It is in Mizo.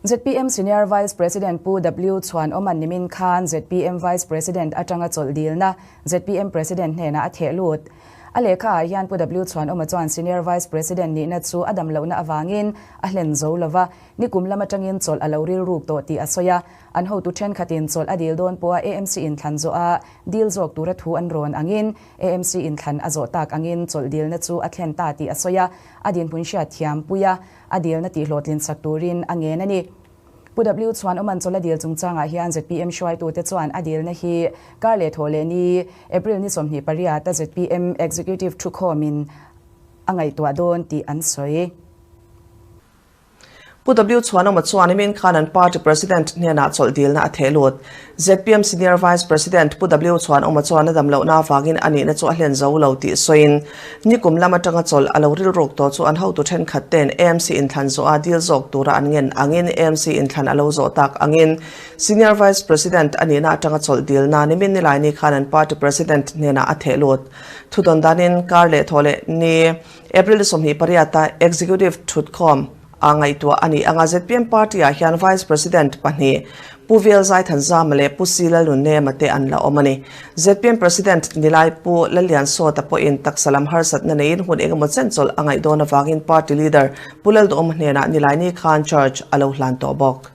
ZPM Senior Vice President Pu W Chhuanawma'n nimin khan ZPM Vice President atanga chawlh dilna ZPM President hnenah a theh lut. A lehkha ah hian Pu W Chhuanawma chuan Senior Vice President nihna chu a dam lohna avangin a hlen zo lova, nikum lam atangin chawlh a lo rilruk tawh tih a sawi a. An hotu thenkhatin chawlh a dil dawn pawha AMC inthlan zawha dil zawk tura thu an rawn angin AMC inthlan a zawh tak angin chawlh dilna chu a thlen ta tih a sawi a, a dinhmun hriatthiam pui a, a dilna tihhlawhtlin sak turin a ngen a ni. Pu W chuan Oman chawlh a dil chungchangah hian zpm hruaitute chuan a dilna hi kar leh thawh leh ni April ni 28 a zpm Executive thukhawmin a ngaihtuah dawn tih an sawi. Pu W Chhuanawma chuan nimin khan an party president hnenah chawlh dilna a theh lut. Zpm Senior Vice President Pu W Chhuanawma chuan a dam lohna avangin a nihna chu a hlen zo lo tih sawiin, nikum lam atanga chawlh a lo rilruk tawh chu an hotu thenkhat ten AMC inthlan zawha dil zawk tura an ngen angin AMC inthlan a lo zawh tak angin Senior Vice President a nihna atanga chawlh dilna nimin nilaini khan an party president hnenah a theh lut. Thudawn danin kar leh thawh leh ni April 28 a Executive thutkhawm a ngaihtuah a ni anga zpm party ah hian Vice President pahnih Pu Vel Zaithanzama leh Pu Si Lalnunnema te an la awm a ni. Zpm President Nilai Pu Lalliansawta pawhin taksa lam harsatna neiin hun engemaw chen chawlh a ngaih dawn avangin Party Leader Pu Lalduhawma hnenah Nilaini khan charge a lo hlan tawh bawk.